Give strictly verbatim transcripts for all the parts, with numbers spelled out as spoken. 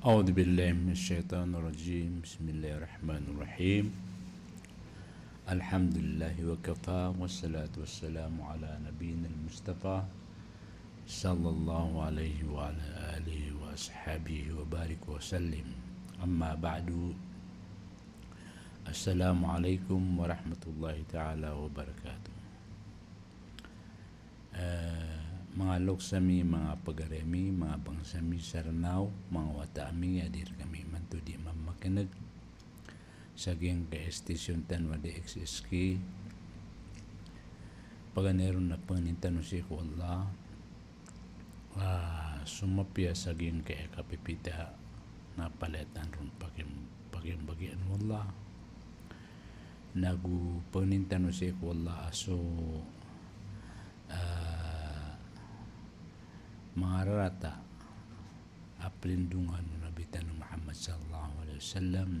أعوذ بالله من الشيطان الرجيم. بسم الله الرحمن الرحيم. الحمد لله وكفى، والصلاة والسلام على نبينا المصطفى، صلى الله عليه وعلى آله وأصحابه وبارك وسلم. أما بعد. السلام عليكم ورحمة الله تعالى وبركاته. Eh, manga loks ami, manga pagari ami, manga bangsa ami sa Ranaw, manga wata ami a di rkami imanto di mamakineg sa giyangkai a station tano a D X S K. Paganay ron na pangnin tano sii ko Allah, ah, so mapiya sa giyangkai a kapipita na palaya tano ron pakim-, pakimbagian o Allah. Nago pangnin tano sii ko Allah a so, ah, manga rarata a plindongan o Nabi tano Muhammad sallallahu alaihi wasallam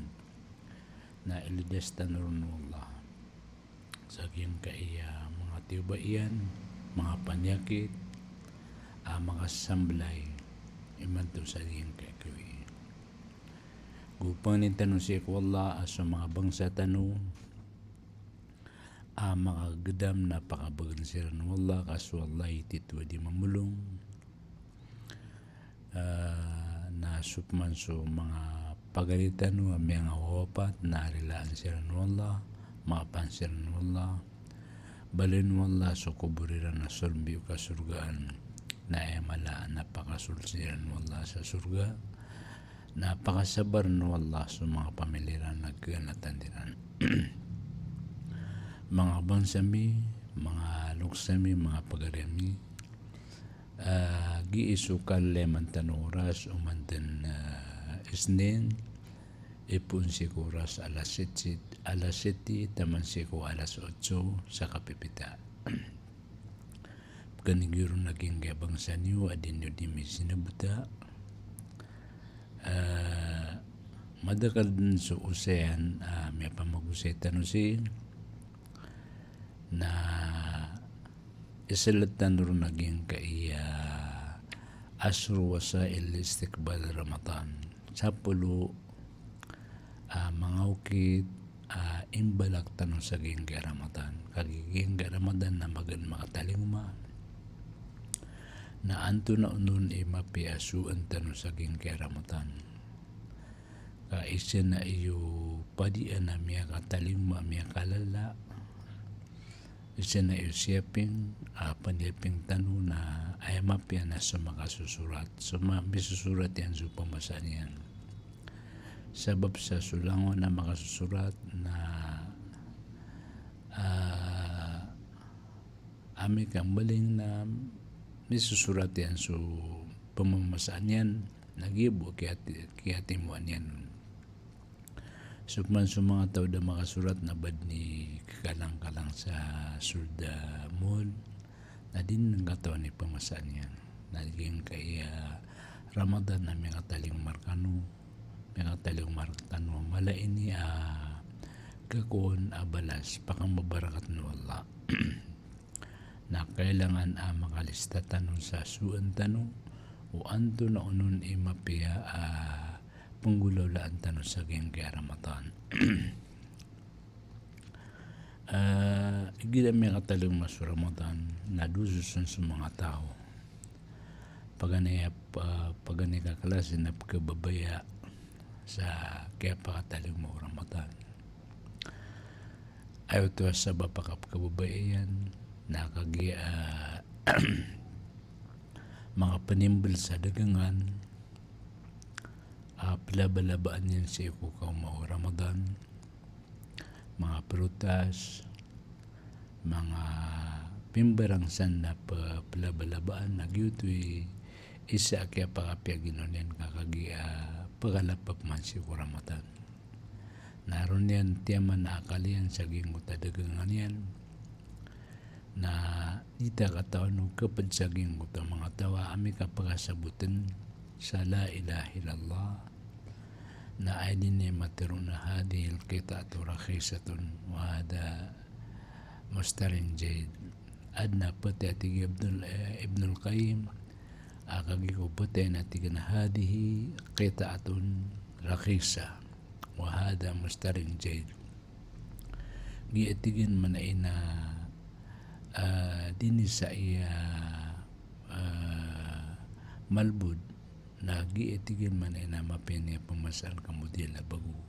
na ilidas tano ron o Allah sa giyangkai a manga tiyoba iyan, manga paniyakit a makasamblay imanto sa giyangkai a kawi. Go pangnin tano sii ko Allah a so manga bangsa tano a makagdam na pakabagn siran o Allah, ka so Allah i titho a di mamolong. Ah, na so pman so manga pagari tano a miyangawawapat na rilaan siran o Allah, maafan siran o Allah. Baloyn o Allah so kobor iran a sorbi o kasorgaan, na aya mala na pakasold siran o Allah sa sorga, na pakasabarn o Allah so manga pamilya iran a kaganatan iran. Manga bangsa ami, manga loks ami, manga pagari ami, ah, gii so kalalayaman tano oras oman dn, ah, Isnin, ipoon sii ko oras alas siyete, alas siyete taman sii ko alas otso sa kapipita. Pkhan'g iyo ron a giyangkai a bangsa niyo a di niyo di misinabota. Ah, madakl dn so osayan a miyapamagosay tano sii na islt tano ron a giyangkai a ashru wasail istiqbal Ramadan. Sapolo a manga okit a imbalak tano sa giyangkai a Ramadan. Kagiya giyangkai a Ramadan na magaan makatalingoma. Na antonaa onon i mapiya a sowaan tano sa giyangkai a Ramadan? Ka isa na iyo padian a miyakatalingoma, miyakalala. Isa na iyo siyaping, a, paniyaping tano na aya mapiya na so makasosorat. So ma-, misosorat iyan so pamasa niyan. Sabap sa so langon a makasosorat na, ah, ami ka mbaling na misosorat iyan so pamamasa niyan, na giya bo kiyati-, kiyatimoa niyan. So pman so manga taw a da makasorat na ba dn i kkalang-kalang sa sold a mall, na di dn katawan i pamasa niyan. Na giyangkai a Ramadan na miyakatalingoma rkano, miyakatalingoma rktano a mala ini a kakowan a balas, pakambabarakatn o Allah. Na kailangan a makalista tano sa sowaan tano o antonaa onon i mapiya a pnggolawlaan tano sa giyangkai a Ramadan. Ah, igira miyakatalingoma so Ramadan na dodos on so manga taw. Paganay a, pa-, paganay ka klasi na pkhababaya sa kiyapakatalingoma o Ramadan. Aya oto a sabap a kapkhababaya iyan na kagiya, ah, manga pnimbl sa dagangan a plabalabaan iyan sii ko kaoma o Ramadan, manga prutas, manga pimbarang san na p-, plabalabaan, na giyoto i isa a kiyapakapiya ginawa niyan ka kagiya pkhalapap man sii ko Ramadan. Na roo niyan tiyaman a akal iyan sa giyangkoto a dagangan iyan. Na di ta katawan o kapd sa giyangkoto a manga taw a ami kapakasabotn sa la ilaha illallah. Na aya dn i matharo na hadhihil qit'atu rakhisatun wa hadha mushtarun jayyid. Adn a pthay a tig i Ibnul, eh, Ibnul Qayyim, A kagiya ko pthay na tig iyan a hadhihi qit'atun rakhisah, wa hadha mushtarin jayyid. Giya tig iyan man a ina, ah, dinis sa iya, ah, malbod, na giya tig iyan man a ina mapiya niyan pmasaan ka model a bago.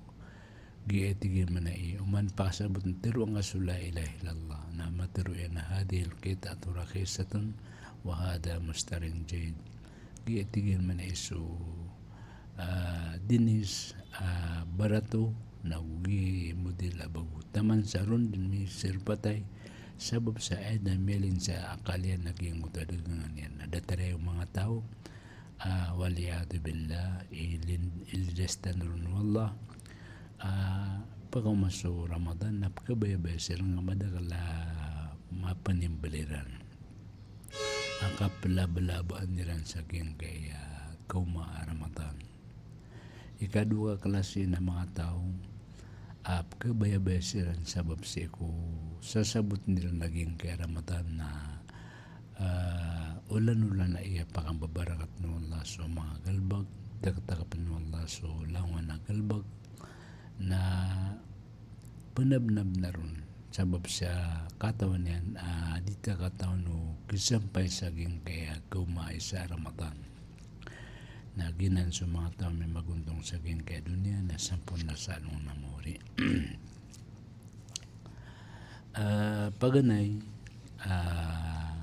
Giya tig iyan man a i, oman pakasabot na tharoa ngka so la ilaha illallah, na matharo iyan a hadhihil qit'atu rakhisatun wa hadha mushtarin jayyid. Giya tig iyan man a i so, ah, dinis, ah, barato, na go giya model a bago. Taman sa ron dn misirpatay, sabap sa aya dn a miyalinsa a akal iyan a giyangkoto a dagangan iyan. Na datar aya o manga taw, ah, wal iyadhu billah, ilin-, ilidas tano ron o Allah. Ah, pkaoma so Ramadan na pkhabayabaya siran ka madakl a mapanimbl iran a kaplablabaan iran sa giyangkaya kaoma a Ramadan. Ikadowa ka klasi na manga taw a pkhabayabaya siran sabap sii ko sasabotn iran a giyangkaya Ramadan na, ah, olan-olan a aya pakambabarakatn o Allah so manga galbk, taktakpn o Allah so langowan a galbk, na pnabnabn a ron sabap sa katawan iyan a di ta katawan o kisampay sa giyangkaya kaoma a isa a Ramadan. Na giyanan so manga taw a mimagontong sa giyangkaya doniya na samporna sa alongan a maori. Ah, paganay, ah,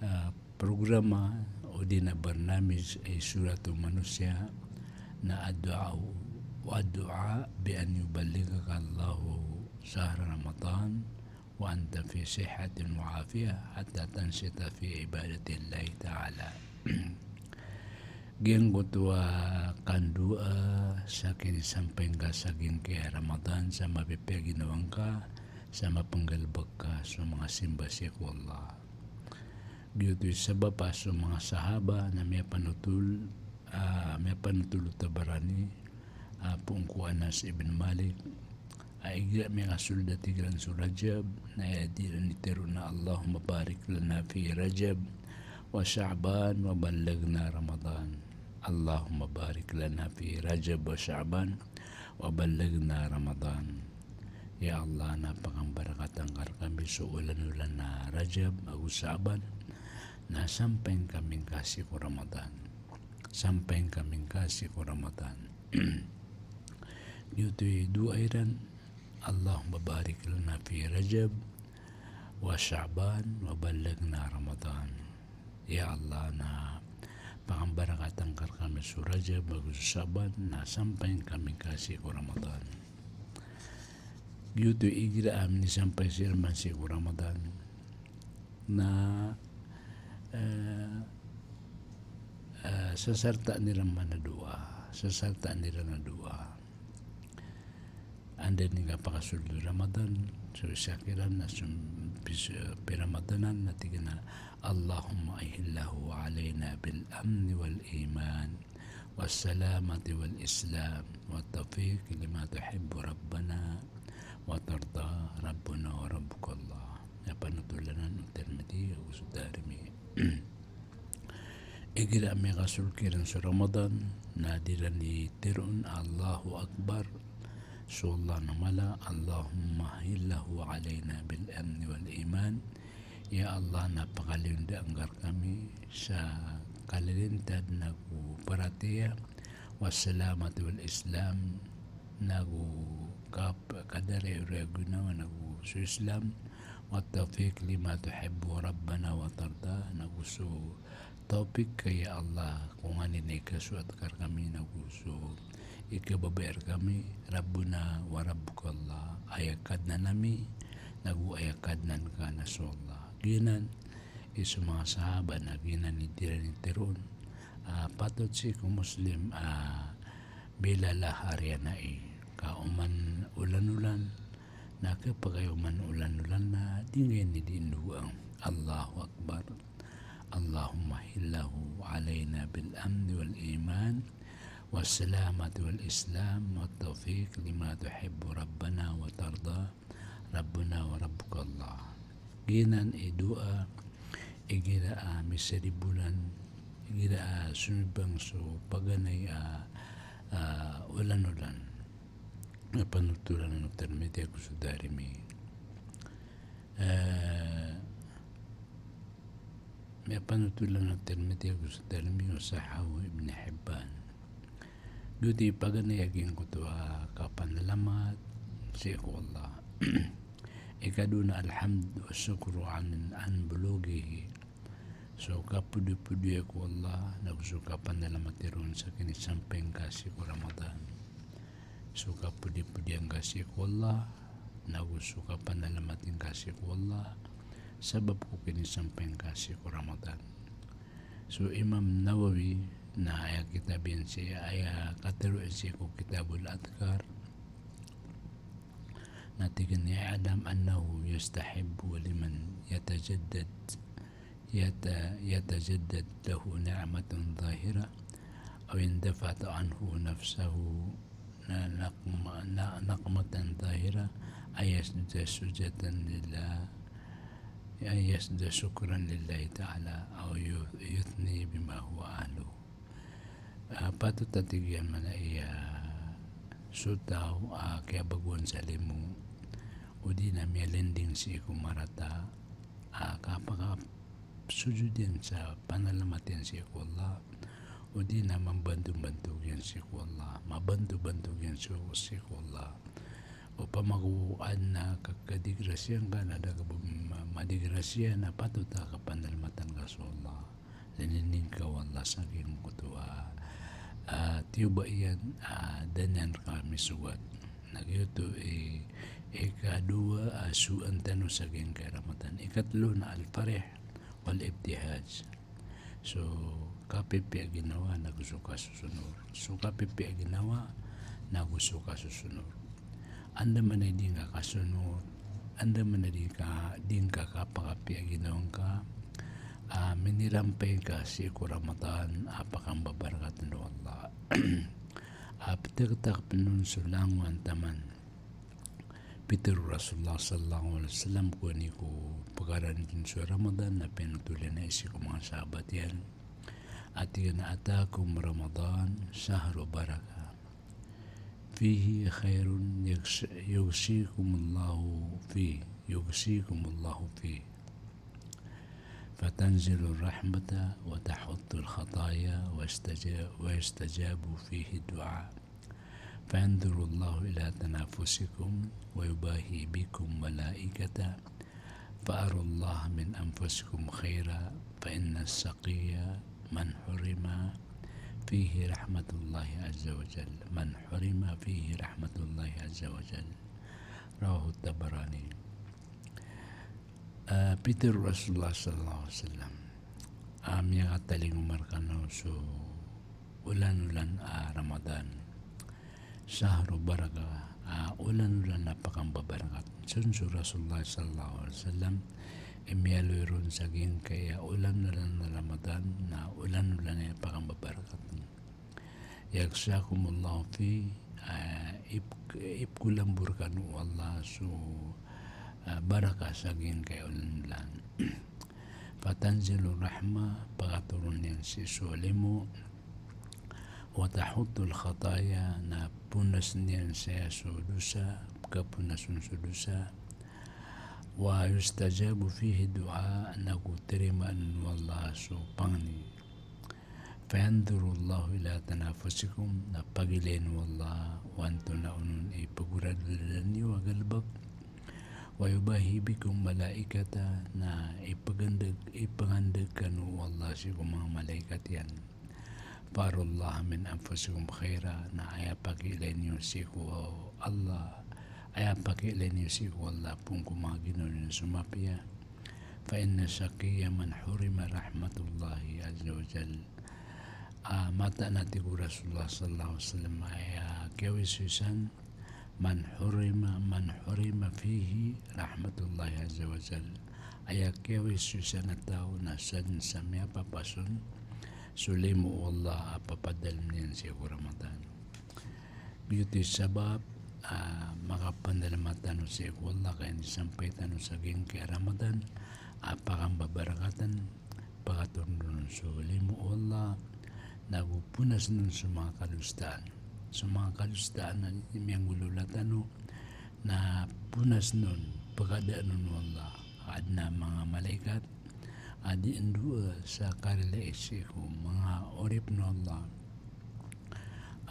ah, programa odi na barnamij i sorat o manosiya na addu'a, addu'a bi an yuballighaka Allahu shahra Ramadan wa anta fi sihhatin wa afiyah hatta tanshita fi ibadatillahi ta'ala. Giyangkoto a kandoa sa kinisampay ngka sa giyangkaya Ramadan sa mapipiya a ginawa ngka, sa mapnggalbk ka so manga simba sii ko Allah. Giyoto i sabap a so manga sahaba na miyapanotol, ah, miyapanotol o Tabarani, ah, poon ko Anas ibn Malik, a igira miyakasold a tig iran so Rajab, na aya dii iran tharoon na Allahumma barik lana fi Rajab wa Sha'ban wa ballighna Ramadan. Allahumma barik lana fi Rajab wa Sha'ban wa ballighna Ramadan. Ya Allah, na pakambarakatn ka rkami so olan-olan a Rajab ago Sha'ban, na sampayn kami ngka sii ko Ramadan. Sampayn kami ngka sii ko Ramadan. Giyoto i doa iran, Allahumma barik lana fi Rajab wa Sha'ban wa ballighna Ramadan. Ya Allah, na pakambarakatn ka rkami so Rajab ago so Sha'ban, na sampayn kami ngka sii ko Ramadan. Giyoto i igira a minisampay siran man sii ko Ramadan na, eh, eh, sasartaan iran man a doa, sasartaan iran a doa. Anda dn i kapakasold o Ramadan, so isa kiran na so pis-, eh, piramadanan na tig iyan a, Allahumma ahillahu alayna bil amni wal iman, was salamati wal islam, wat tawfiq lima tuhibbu rabbana wa tarda, rabbuna wa rabbuka Allah. Aya panotolan anan o Tirmidhi ago so Darimi. Igira a miyakasold kiran so Ramadan, na dii iran tharoon a Allahu Akbar. So Allah na mala, Allahumma ahillahu alayna bil amni wal iman. Ya Allah, na pakaliyondi angka rkami sa kalilintad nago paratiyaya, was salamati wal islam, nago kap-, kadaraya o ginawa nago so Islam, wat tawfiq lima tuhibbu rabbana wa tarda, nago so tawfiq ka ya Allah, ko nganin i kasoat ka rkami nago so ikababaya rkami, rabbuna wa rabbuka Allah, aya Kadnan ami, nago aya Kadnan ka na so Allah. Giyanan i so manga sahaba na giyanan i dii iran tharoon, ah, patot sii ko Muslim, ah, bilala hari ana i, ka oman olan-olan, na khapakay oman olan-olan na dii ngka ini dii ndoa. Allahu Akbar. Allahumma ahillahu alayna bil amni wal iman, was salamati wal islam, wat tawfiq lima tuhibbu rabbana wa tarda, rabbuna wa rabbuka Allah. Giyanan i doa igira a misaribonan Igira a somibang so paganay a, a, olan-olan. Miyapanotolan o Tirmidhi ago so Darimi. Eh, miyapanotolan o Tirmidhi ago so Darimi, wa sahhahahu Ibn Hibban. Giyoto i paganay a giyangkoto a kapanalamat sii ko Allah. Ikadowa na alhamd wa shukru an, an bulughihi. So kapodipodiya ko Allah, nago so kapanalamat iron sa kinisampay ngka sii ko Ramadan. So kapodipodiya ngka sii ko Allah, nago so kapanalamat ngka sii ko Allah, sabap ko kinisampay ngka sii ko Ramadan. So Imam Nawawi na aya kitab iyan sii, aya katharo iyan sii ko Kitabul Adhkar, na tig iyan, "I'lam annahu yustahabbu liman yatajaddad, yata-, yatajaddad lahu ni'matun zahira, aw indafa'at anhu nafsahu na-, naqma-, na-, naqmatan zahira, an yasjuda sujdatan lillah, an yasjuda shukran lillahi ta'ala, aw yu-, yuthni bima huwa ahluh." Ah, patot a tig iyan, mana iya so taw a kiyabagoan sa limo, odi na miyalinding sii ko marata a kapakasojod iyan sa panalamat iyan sii ko Allah, odi na mambantobantog iyan sii ko Allah, mabantobantog iyan so, sii ko Allah. Opama ko adn a kadigrasiya ngka na da ka bo ma-, madigrasiya, na patot a kapanalamatan ka so Allah. Lininding ka o Allah sa giyangkoto a, ah, tiyoba iyan, ah, da niyan rka misogat. Na giyoto i, ikadowa a sowaan tano sa giyangkai a Ramadan. Ikatlo na al-farah wal-ibtihaj. So kapipiya ginawa nago so kasosonor. So kapipiya ginawa nago so kasosonor. Andamanaya i di ngka kasonor, andamanaya i di ngka, di ngka kapakapiya ginawa ngka, ah, minirampay ka sii ko Ramadan a pakambabarakatn o Allah. Ah, ptagtag pn on so langowan taman. Pitharo o Rasulullah sallallahu alaihi wasallam ko ini ko pkaranit on so Ramadan na piyanothol iyan sii ko manga sahabat iyan. A tig iyan a, "Atakum Ramadan, shahru barakah. Fihi khairun yughs-, yughsikumullahu fihi, yughsikumullahu fihi. Fatanzilu rahmata wa tahuttul khataya wa yustaja-, wa yustajabu fihi du'a. Fayanzurullahu ila tanafusikum wa yubahi bikum malaikata. Fa arullaha min anfusikum khaira, fa inna shaqiyya man hurima fihi rahmatullahi azza wa jal. Man hurima fihi rahmatullahi azza wa jal." Rawahu Tabarani. Ah, pitharo o Rasulullah sallallahu alaihi wasallam a miyakatalingoma rkano so olan-olan a Ramadan. Shahru barakah, a, olan-olan a pakambabarakat. So, so Rasulullah sallallahu alaihi wasallam i miyaaloy ron sa giyangkaya olan-olan a Ramadan na olan-olan a pakambabarakat. Yaghshakumullahu fi, a, ip-, ipkholambor kano o Allah so, a, barakah sa giyangkaya olan-olan. Fatanzilur rahmah, pakatoron iyan sii so limo. Wa tahuttul khataya, na ponas iyan saya so dosa, kaponas on so dosa. Wa yustajabu fihi du'a, na go tarimaan o Allah so pangni. Fayanzurullahu ila tanafusikum, na pagilayn o Allah o antonaa onon i pagoradorada niyo a galbk. Wa yubahi bikum malaikata, na ipagandg, ipangandg kano o Allah sii ko manga malaikat iyan. Fa arullaha min anfusikum khaira, na aya pakiilay niyo sii ko Allah, aya pakiilay niyo sii ko Allah phoon ko manga ginawa niyo so mapiya. Fa inna shaqiyya man hurima rahmatullahi azza wa jal. A, mataan a tig o Rasulullah sallallahu alaihi wasallam, aya kiyawisowisan, man hurima, man hurima fihi rahmatullahi azza wa jal. Aya kiyawisowisan a taw na sadn sa miyapapas on so limo o Allah a papadalm iyan sii ko Ramadan. Giyoto i sabap a makapanalamat tano sii ko Allah ka inisampay tano sa giyangkaya Ramadan a pakambabarakatn, pagatoron on so limo o Allah, nago ponasn on so manga kalostaan. So manga kalostaan a miyanggolawla tano, na ponasn on, pkadaan on o Allah. Adn a manga malaikat a dii ndoa sa karilai sii ko manga oripn o Allah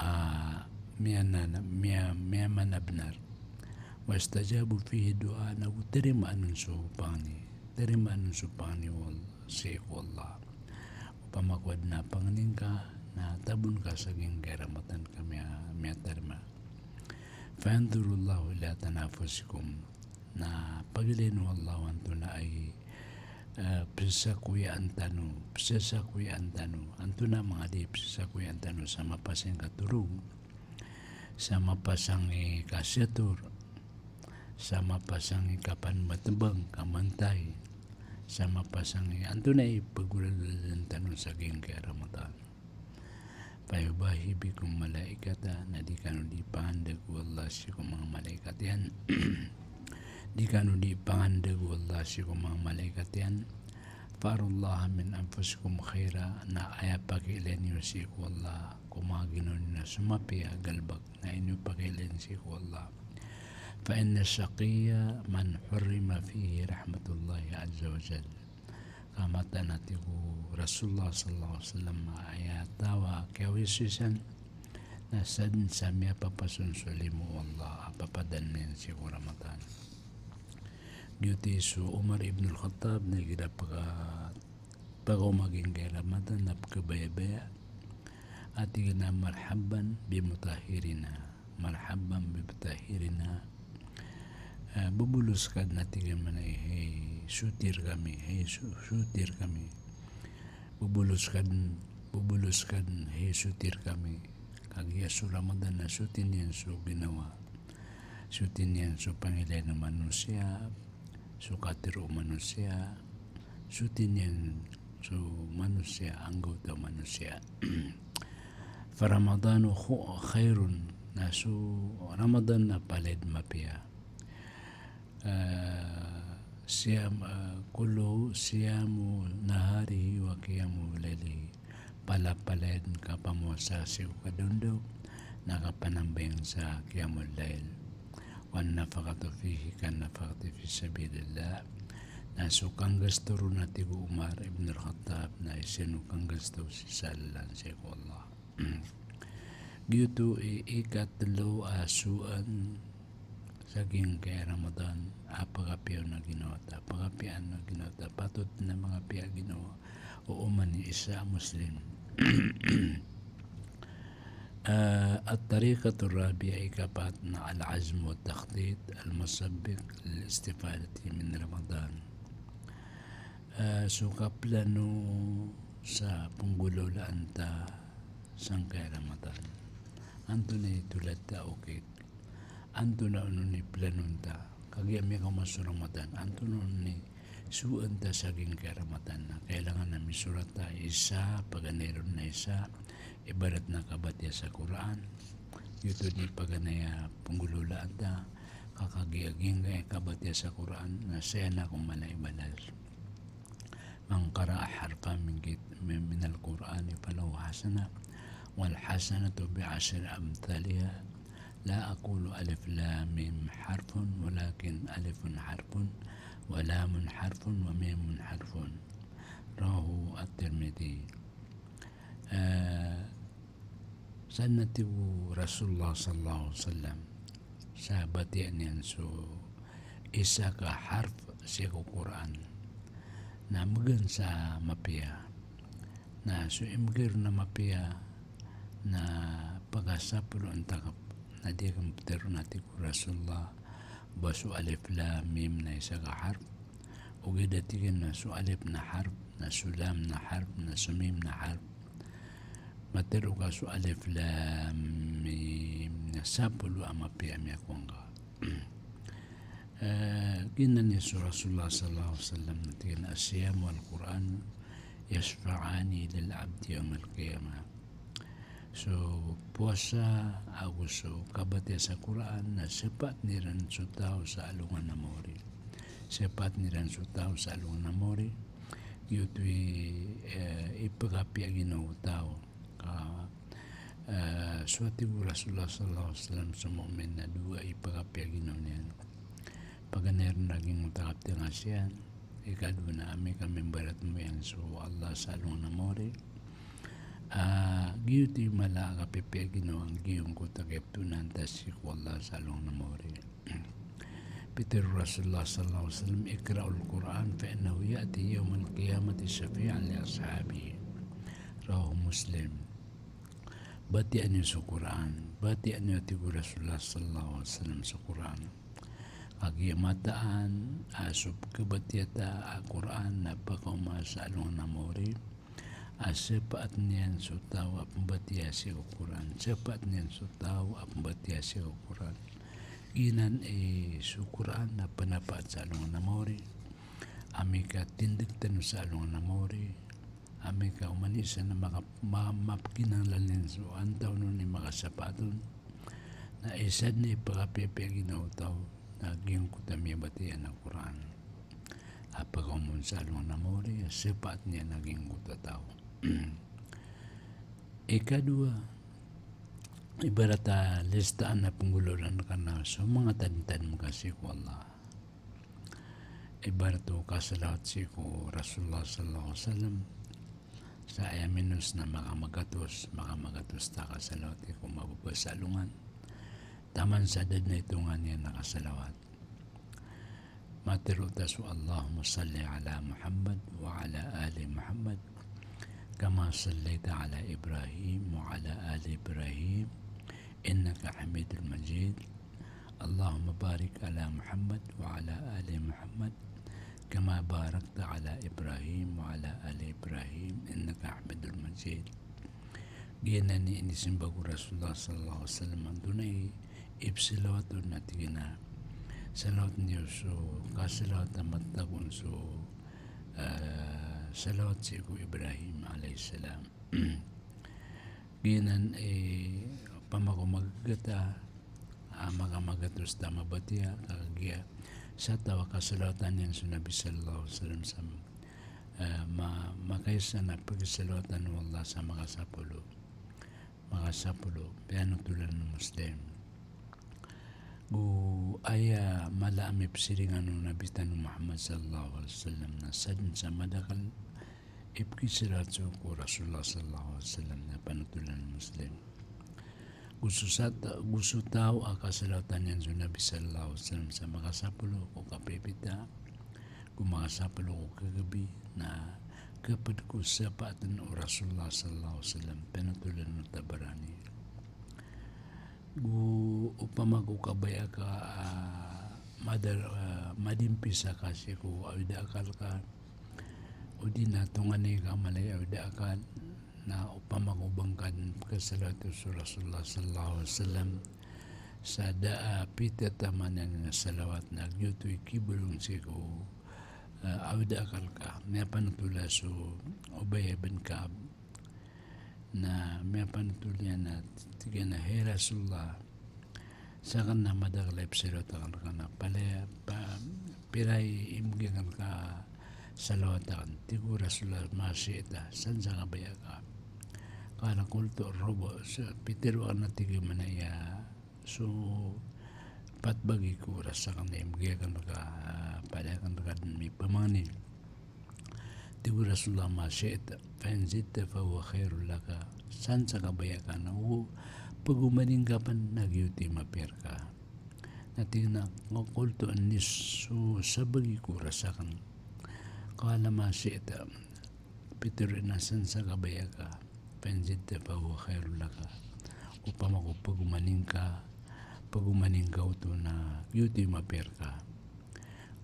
a miyanana-, miya-, miyamanabnar. Wastajabu fihi du'a, nago tarimaan on so pangni. Tarimaan on so pangni o Allah, sii ko Allah. Opama ko adn a pangni ngka, na tabon ka sa giyangkai a Ramadan ka miya-, miyatarima. Fayanzurullahu ila tanafusikum. Na pagilayn o Allah o antonaa i, eh, pzasakoyaan tano, pzasakoyaan tano, antonaa manga di pzasakoyaan tano sa mapasang ka torog, sa mapasang i kasiyator, sa mapasang i kapanbatbang, kamantay, sa mapasang i antonaa i pagolawlaan tano sa giyangkai a Ramadan. Fayubahi bikum malaikata, na di kano di pangandag o Allah sii ko manga malaikat iyan. Di kano di pangandag o Allah sii ko manga malaikat iyan. Fa arullaha min anfusikum khaira, na aya pakiilay niyo sii ko Allah ko manga ginawa niyo na so mapiya a galbk, na aya niyo pakiilay sii ko Allah. Fa inna shaqiyya man hurrima fihi rahmatullahi azza wa jalla. Ka mataan a tig o Rasulullah sallallahu alaihi wasallam a aya taw a kiyawisan na sadn sa miyapapas on so limo o Allah a papadalm iyan sii ko Ramadan. Giyoto i so Umar ibn al-Khattab na igira paka-, pakaoma giyangkai a Ramadan na pkhabayabaya a tig iyan a marhaban bimutahhirina. Marhaban bimutahhirina. Eh, bobolos ka dn a tig iyan mambo a hay suci rkami, hay su-, suci rkami. Bobolos ka dn, bobolos ka dn, hay suci rkami. Kagiya so Ramadan na suci niyan so ginawa. Suci niyan so pangilayn o manosiya, so katharo o manosiya, suci niyan so manosiya, anggawta o manosiya. Fa Ramadanu khu-, khairun, na so Ramadan na palaya dn mapiya. Eh, siyam, eh, kulluhu siyamu naharihi wa qiyamu laylihi. Palapalaya dn kapamowasa sii ko kadaondaw, na kapanambayang sa qiyamul layl. Wan nafaqatu fihi kan nafaqati fi sabilillah. Na so kanggasto ron a tig o Umar ibn al-Khattab na isa on o kanggasto sii sa lalan sii ko Allah. Giyoto i ikatlo a sowaan sa giyangkai a Ramadan a pagapiya on a ginawa ta, pagapiya on a ginawa ta, patot na magapiya a ginawa o oman i isa a Muslim. Ah, at-tariqatur rabi'ah, ikapat na al-azm wa takhtit al-musabbiq lil istifadati min Ramadan. Ah, so kaplano sa penggolawlaan ta sangkai a Ramadan. Antonaa i tolad ta okit? Antonaa onon i planon ta? Kagiya miyakaoma so Ramadan, antonaa onon i sowaan ta sa giyangkai a Ramadan? Na kailangan a misorat ta isa, paganay ron na isa, ibarat na kabatiya sa Qur'an. Giyoto i paganay a penggolawlaan ta, ka kagiya giyangkai a kabatiya sa Qur'an, na saya na ko mala i balas. Man qara'a harfan min kit-, min, minal Qur'ani falahu hasanah, wal hasanatu bi ashri amthaliha. La aqulu alif lam mim harfun, walakin alifun harfun, wa lamun harfun, wa mimun harfun. Rawahu at-Tirmidhi. Eh, Sa na tig o Rasulullah sallallahu alaihi wasallam, sa batiya niyan so isa ka harf sii ko Qur'an na mgan sa mapiya. Na so imgir na mapiya na pkasapolo antakap. Na di akn ptharoon, a tig o Rasulullah, ba so alif lam mim na isa ka harf. Ogaid a tig iyan na so alif na harf, na so lam na harf, na so mim na harf. Matharo ka so alif lam mim na sapolo a mapiya a miyakowa ngka. Eh, giyanan i so Rasulullah sallallahu alaihi wasallam na tig iyan a as-siyam wal Qur'an yashfa'ani lil abdi yawmal qiyamah. So powasa ago so kabatiya sa Qur'an na shafaat iran so taw sa alongan a maori. Shafaat iran so taw sa alongan a maori. Giyoto i, eh, ipkapiya ginawa o taw. Ka, eh, so a tig o Rasulullah sallallahu alaihi wasallam so mu'min na dowa i ipkapiya ginawa niyan. Paganay ron a giyangkoto a kaptngas iyan. Ikadowa na amay ka mimbaratmo iyan so Allah sa alongan a maori. Ah, giyoto i mala a kapipiya ginawa a giyangkoto a kiyaptoon iyan sii ko Allah sa alongan a maori. Pitharo o Rasulullah sallallahu alaihi wasallam, "Iqra'ul Qur'an fa innahu ya'ti yawmal qiyamati shafi'an li ashabihi." Rawahu Muslim. Batiya niyo so Qur'an. Batiya niyo, tig o Rasulullah sallallahu alaihi wasallam, so Qur'an. Kagiya mataan a so pkhabatiya ta a Qur'an na pakaoma sa alongan a maori a sapaat niyan so taw a pmbatiya sii ko Qur'an. Sapaat niyan so taw a pmbatiya sii ko Qur'an. Giyanan i so Qur'an na pnapaat sa alongan a maori. Amay ka tindg tano sa alongan a maori, amay ka oman i isa na maka-, ma-, mapkinanglan iyan so antawaa on i makasapaat on, na isa dn i pkapiyapiya ginawa o taw na giyangkoto a miyabatiya iyan a Qur'an. A pakaoma on sa alongan a maori a sapaat niyan a giyangkoto a taw. Ikadowa, ibarat a listaan a pnggolaola rka na so manga tadmtadm ka sii ko Allah. Ibarat o kasalawat sii ko Rasulullah sallallahu alaihi wasallam. Sa aya minos na makamagatos, makamagatos ta kasalawat sii ko mababa sa alongan. Taman sa da dn a itongan iyan a kasalawat. Matharo ta so Allahumma salli ala Muhammad wa ala ali Muhammad kama sallaita ala Ibrahim wa ala ali Ibrahim innaka Hamidul Majid. Allahumma barik ala Muhammad wa ala ali Muhammad kama barakta ala Ibrahim wa ala ali Ibrahim innaka Hamidul Majid. Giyanan i inisimba ko Rasulullah sallallahu alaihi wasallam, antonaa i ipsalawat on na tig iyan a salawat niyo so kasalawat a matag on so, eh, salawat sii ko Ibrahim alayhis salam. Giyanan i opama ko magagata, ah, makamagatos ta mabatiya, kagiya sa taw a kasalawatan iyan so Nabi sallallahu alaihi wasallam sa, eh, ma-, makaisa na pagsalawatan o Allah sa makasapolo. Makasapolo, piyanotolan o Muslim. Go aya mala a mipsiringan o Nabi tano Muhammad sallallahu alaihi wasallam na sadn sa madakl i pkisalawat so ko Rasulullah sallallahu alaihi wasallam na panotolan o Muslim. Go so sat-, go so taw a kasalawatan iyan so Nabi sallallahu alaihi wasallam sa makasapolo ko kapipita, go makasapolo ko kagabi, na kapd ko sapaatn o Rasulullah sallallahu alaihi wasallam, panotolan o Tabarani. Go opama ko kabaya ka, ah, madar-, ah, madimpisa ka sii ko awid a akal ka, odi na tonganay ka a mala i awid a akal, na opama ko ba ngka dn pkhasalawati so Rasulullah sallallahu alaihi wasallam sa da a pitataman iyan a salawat na giyoto i kibolong sii ko, ah, awid a akal ka. Miyapanotol a so Ubay bin Ka'ab. Na miyapanotol iyan a tig iyan a, "Hay Rasulullah, sakn na madakl a ipsalawat akn rka na palaya, pa-, pira i mbgay akn rka a salawat akn?" Tig o Rasulullah, "Ma shi'ta, san sa kabaya ka." Qala qultu ar-rubu', sa pitharo akn a tig iyan a mana iya so pat bagi ko rasa akn i mbgay akn rka, palaya akn rka dn mipamangni. Tig o Rasulullah, "Ma shi'ta, fa in zidta fa huwa khairul laka." San sa kabaya ka na o pagomani ngka pn na giyoto i mapiya rka. Na tig iyan a, qultu an-nisf, so sabagi ko rasa akn. Qala ma shi'ta. Pitharo iyan a san sa kabaya ka, fa in zidta fa huwa khairul laka. Opama ko pagomani ngka, pagomani ngka oto na giyoto i mapiya rka.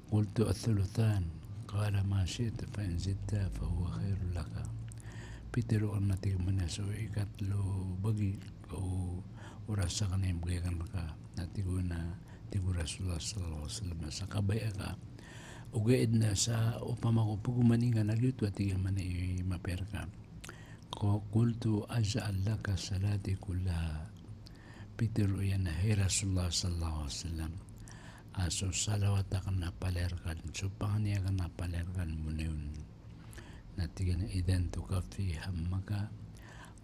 Qultu ath-thuluthan, qala ma shi'ta fa in zidta fa huwa khairul laka. Pitharo akn a tig iyan a mana so ikatlo bagi o, o rasa akn i mbgay akn rka. Na tig o na, tig o Rasulullah sallallahu alaihi wasallam, sa kabaya ka. Ogaid na sa opama ko pagomani ngka na giyoto a tig iyan a mana i mapiya rka. Qu-, qultu aj'al laka salati kullaha. Pitharo iyan a, hay Rasulullah sallallahu alaihi wasallam, a so salawat akn na palaya rka dn, so pangni akn na palaya rka dn mona on. Na tig iyan a, "Idhan tukaffi hammaka,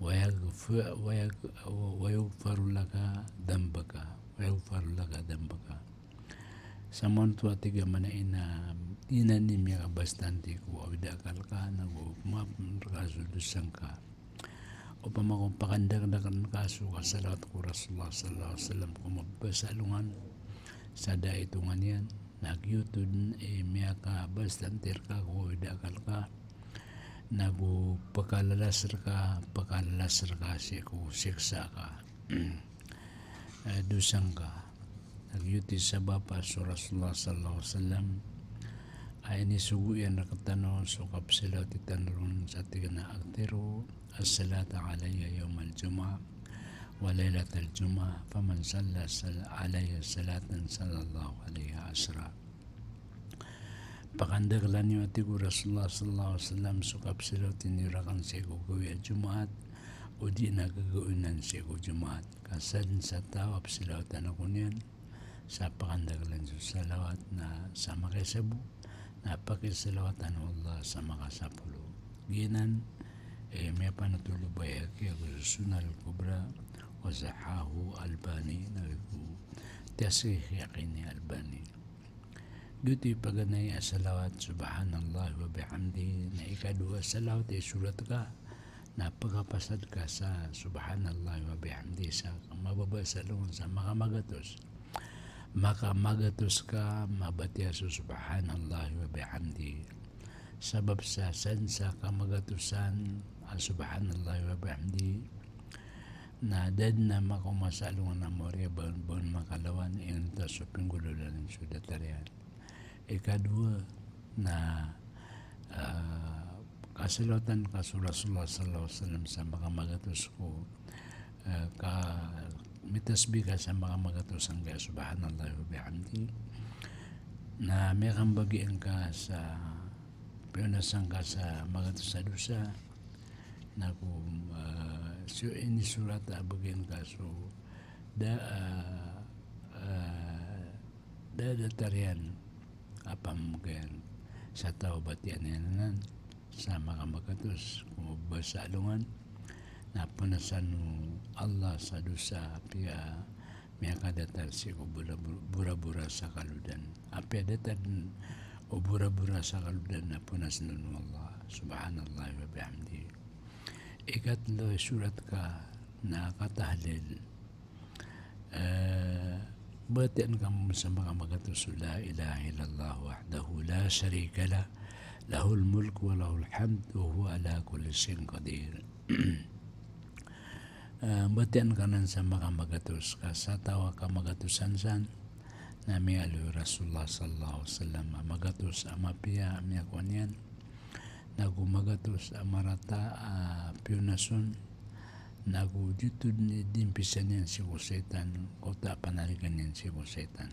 wa yaghfi-, wa yagh-, wa yughfaru laka dhanbaka, wa yughfaru laka dhanbaka." Sa maoto a tig iyan a maana iyan na, inan i miyakabastan tig ko awid a akal ka, nago maap rka so dosa ngka. Opama ko pakandakdakan ka so kasalawat ko Rasulullah sallallahu alaihi wasallam ko mababasa alongan sa da a itongan iyan, na giyoto dn i miyakabastan tig rka ko awid a akal ka, nago pkalalas rka, pkalalas rka sii ko siksa ka. Eh, dosa ngka. Na giyoto i sabap a so Rasulullah sallallahu alaihi wasallam a inisogo iyan rktano so kapsalawati tano ron sa tig iyan a, "Akthiru as-salata alayya yawmal jumu'ah, wa laylatal jumu'ah, faman salla sal-, alayya salatan sallallahu alayhi ashra." Pakandakla niyo, a tig o Rasulullah sallallahu alaihi wasallam, so kapsalawati niyo rakn sii ko gawii a Jumaat, odi na gagawii anan sii ko Jumaat. Ka sadn sa taw a psalawatan ako niyan, sa pakandakla niyan so salawat na sa makaisa bo, na pakisalawatan o Allah sa makasapolo. Giyanan, eh, miyapanotol o Bayhaqi ago so Sunan al-Kubra, wa sahhahahu Albani, na tig o, tiyasihih iyan i Albani. Giyoto i paganay a salawat, subhanallah wa bihamdihi, na ikadowa a salawat a isorat ka, na pkapasad ka sa subhanallah wa bihamdihi sa mababasa alongan sa makamagatos. Makamagatos ka mabatiya so subhanallah wa bihamdihi. Sabap sa sadn sa kamagatosan a subhanallah wa bihamdihi, na da dn a makaoma sa alongan a mawri a ba on, ba on makalawan, inonta so pinggolalan so datar iyan. Ikadowa na, ah, kasalawatan ka so Rasulullah sallallahu alaihi wasallam sa makamagatos ko, ah, ka mitasbih ka sa makamagatos angkaya subhanallah wa bihamdihi. Na miyakambagi angka sa, piyonasan ka sa magatos a dosa. Nago, ah, so inisorat a bagian ka so da, ah, ah, da datar iyan a pamamagayan sa taw a batiya niyan anan sa makamagatos ko mababasa alongan, na panasan o Allah sa dosa apiya miyakadatar sii ko bora-, bora-bora sa kalodan. Apiya datar dn o bora-bora sa kalodan na panasan o Allah. Subhanallah wa bihamdihi. Ikatlo a isorat ka na katahlil. Eh, batiyaan ka mambo sa makamagatos so la ilaha illallah wahdahu la sharika lah, lahul mulku wa lahul hamd wa huwa ala kulli shay'in qadir. Eh, batiyaan ka anan sa makamagatos ka sa taw a kamagatosan san na miyaaloy o Rasulullah sallallahu alaihi wasallam a magatos a mapiya a miyakowa niyan, nago magatos a marata a piyonas on, nago giyoto dn i dimpisan iyan sii ko shaytan, ka oto a panarigan iyan sii ko shaytan.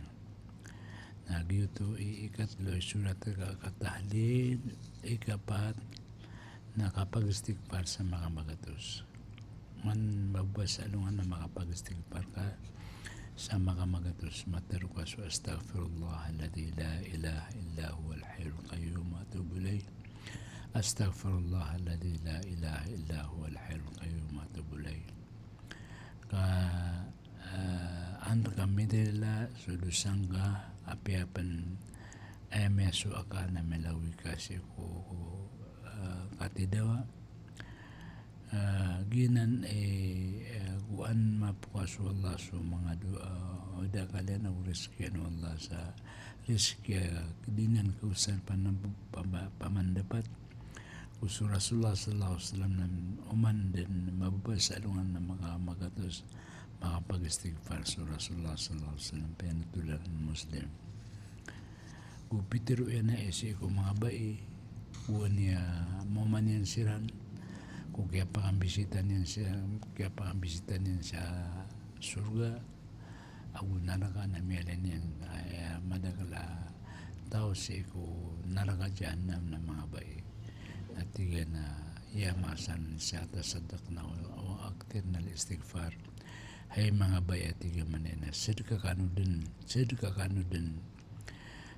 Na giyoto i ikatlo a isorat ka katahlil, ikapat na kapagistighfar sa makamagatos. Man mababasa alongan na makapagistighfar ka sa makamagatos, matharo ka so astaghfirullahal ladhi la ilaha illa huwal hayyul qayyum wa atubu ilaih. Astaghfirullahal ladhi la ilaha illa huwal hayyul qayyum wa atubu ilaih. Ka, eh, an ka midila so dosa ngka, apiya pn aya miyasowa ka na milawi ka sii ko, eh, katidawa. Ah, giyanan, eh, eh, gowaan mapokas o Allah so manga doa, eh, da kaliyan a o rizkian o Allah sa rizki a di niyan kaosan paman-, pama-, pamandapat. Ko so Rasulullah sallallahu alaihi wasallam na oman dn mababasa alongan na makamagatos, makapagistighfar so Rasulullah sallallahu alaihi wasallam, piyanotolan o Muslim. Ko pitharo iyan a sii ko manga bai, ko aya maoma niyan siran, ko kiyapakambisita niyan siran, kiyapakambisita niyan sa sorga ago naraka na miyalay niyan, aya madakl a taw sii ko naraka jahannam na manga bai. Na tig iyan a, ya ma'shar nisa tasaddaqna wa akthirnal istighfar. Hay manga bai, a tig iyan, maana niyan na sadka kano dn, sadka kano dn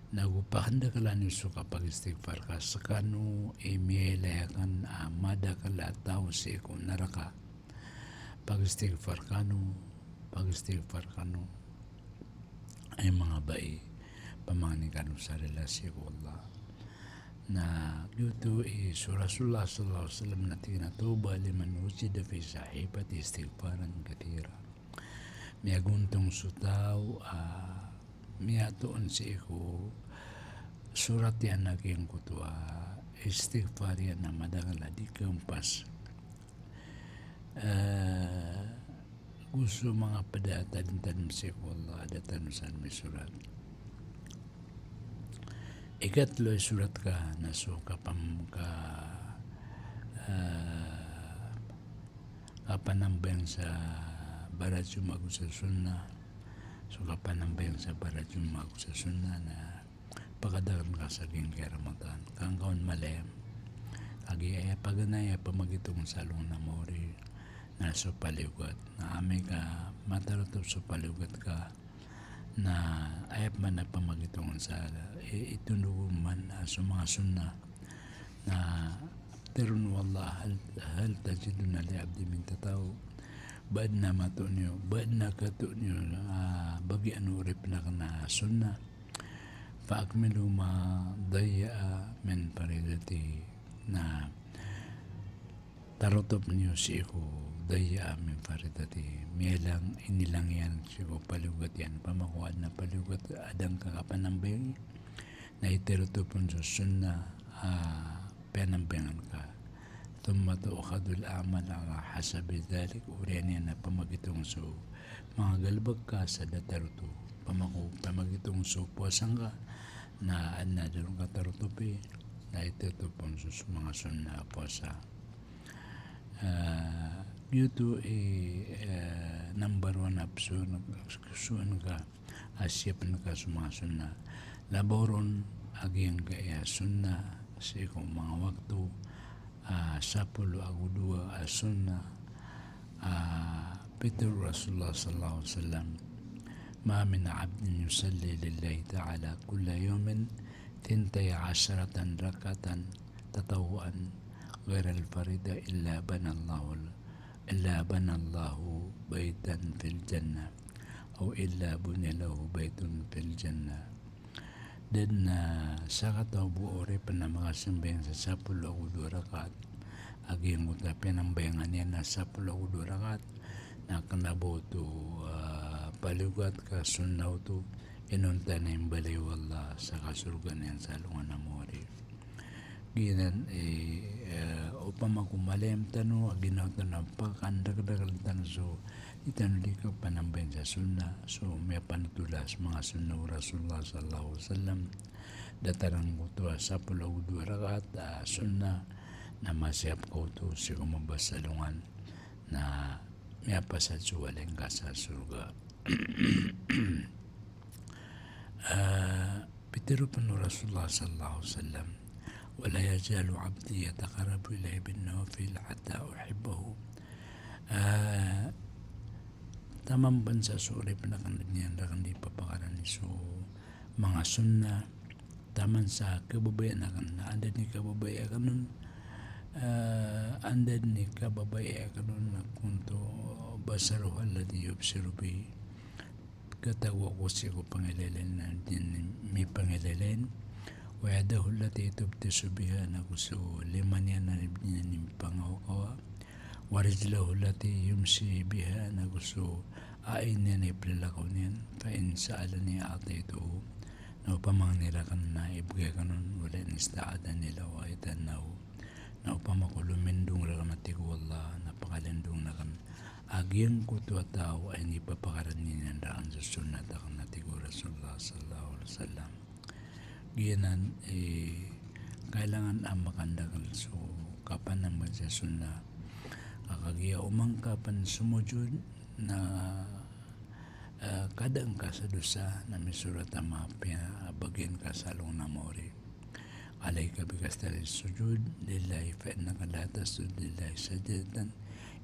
Nago pakandakelan iyo so kapagistighfar ka, sekano i miyailay aken a madakl a taw sii ko naraka. Pagistighfar kano, pagistighfar kano. Ay manga bai, pamangni kano sa rila sii ko Allah. Na giyoto i so Rasulullah sallallahu alaihi wasallam na tig iyan a tuba liman wujida fi sahifatihi istighfaran kathira. Miyagontong so taw a miyatoon sii ko sorat iyan a giyangkoto a istighfar iyan a madakl a di kempas. Eh, go so manga pd a tadmtadm sii ko Allah a da tano san misorat. Ikatlo i sorat ka na so kapam-, ka, eh, kapanambayang sa barajuma ago sa sunnah. So kapanambayang sa barajuma ago sa sunnah na pakadakeln ka sa giyangkai a Ramadan. Ka angkaon malayam. Kagiya aya paganay a pamagitong sa alongan a maori na so paliyogat. Na amay ka matarotop so paliyogat ka, na aya pman a pamagitong sa i-, itondog o man a so manga sunnah. Na pitharo o Allah, "Hal, hal tajiduna li abdi min tatawwu?" Ba adn a matoon iyo, ba adn a katoon iyo, ah, bagian o oripn aken a sunnah. "Fa akmilu ma dayya'a min faridatihi." Na tarotopn iyo sii ko dayya'a min faridatihi. Miyalang, inilang iyan sii ko paliyogat iyan. Opama ko adn a paliyogat a da ngka kapanambayang, na itarotop on so sunnah a piyanambayangan ka. Thumma tu'khadhul a'mal ala hasabi dhalik. Oriyan iyan na pamagitong so manga galbk ka sa datar oto. Opama ko pamagitong so powasa ngka na adn a da ron katarotopi, na itarotop on so, so manga sunnah a powasa. Ah, giyoto i, eh, number one a psoon, psoon ka a siyapn ka so manga sunnah. Labaw ron a giyangkaya sunnah sii ko manga wakto, ah, sapolo ago dowa a sunnah, ah, pitharo o Rasulullah sallallahu alaihi wasallam, "Ma min abdin yusalli lillahi ta'ala kulla yawmin thintai asharatan rak'atan tatawwu'an ghairal faridah illa banallahu, illa banallahu baytan fil jannah, aw illa buniya lahu baytun fil jannah." Da dn a sakataw bo a oripn a makasambayang sa sapolo ago dowa rakaat a giyangkoto a piyanambayangan iyan a sapolo ago dowa rakaat, na kna bo oto, ah, paliyogat ka sunnah oto, inonta na i mbalay o Allah sa kasorgaan iyan sa alongan a maori. Giyanan, eh, eh, opama ko malayam tano a ginawa tano a pakandakdakel tano so, di tano di kapanambayang sa sunnah, so miyapanotola so manga sunnah o Rasulullah sallallahu alaihi wasallam. Datar angkoto a sapolo ago dowa rakaat a sunnah, na masiyap ka oto sii ko mabasa alongan, na miyapasad so walay ngka sa sorga. Ah, pitharo pn o Rasulullah sallallahu alaihi wasallam, "Wa la yazalu abdi yataqarrabu ilayya bin nawafil hatta uhibbahu." Ah, taman pn sa so oripn aken a di niyan raken di papakarani so manga sunnah, taman sa kababayaan aken, na anda dn i kababaya aken on, ah, anda dn i kababaya aken on, na kuntu basaruhu alladhi yubsiru bihi. Katago ako sii ko pangilaylay niyan a di niyan mipangilaylay. Wa yadahu allati yabtishu biha, na go so lima niyan a di niyan mipangawakawa. Wa rijlahu allati yamshi biha, na go so ai niyan a iplalakaw niyan. Fa in sa'alani a'taytuhu. Na o pamangni raken na ibgay aken on, wa la in ista'adhani la u'idhannahu. Na opama ko lomindong raken a tig o Allah, na pakalindongen aken a giyangkoto a taw a inipapakarani niyan raken so sunnat aken a tig o Rasulullah sallallahu alaihi wasallam. Giyanan i kailangan a makandakel so kapanambayang sa sunnah. Ka kagiya oman ka pn somojod na, eh, kadaan ka sa dosa, na misorat a mapiya a bagian ka sa alongan a maori. Alayka bi kathratis sujud lillahi fa innaka la tasjudu lillahi sajdatan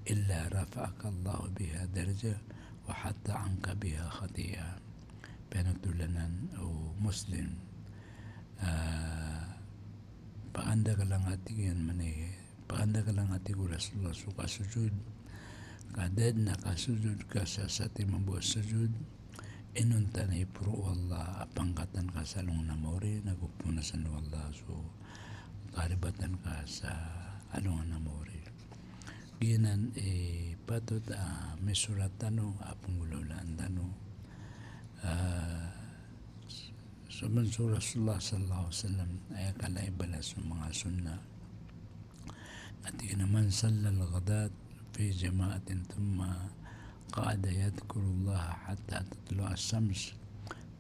illa rafa'aka Allahu biha darajah wa hatta anka biha khati'ah. Piyanotolan o Muslim Ah, pakandakel angka tig iyan, mani, pakandakel angka tig o Rasulullah so kasojod. Ka da den a kasojod ka sa satiman bo a sojod, inonta na iporo o Allah a pangkatan ka sa alongan a maori, nago ponasan o Allah so karibatan ka sa alongan a maori. Giyanan i patot a misorat tano a penggolawlaan tano. Ah, so man so Rasulullah sallallahu alaihi wasallam, aya kala i balas so manga sunnah. Ati na, "Man sallal ghadat fi jama'atin thumma qa'ada yadhkurullaha hatta tatlu'ash shams,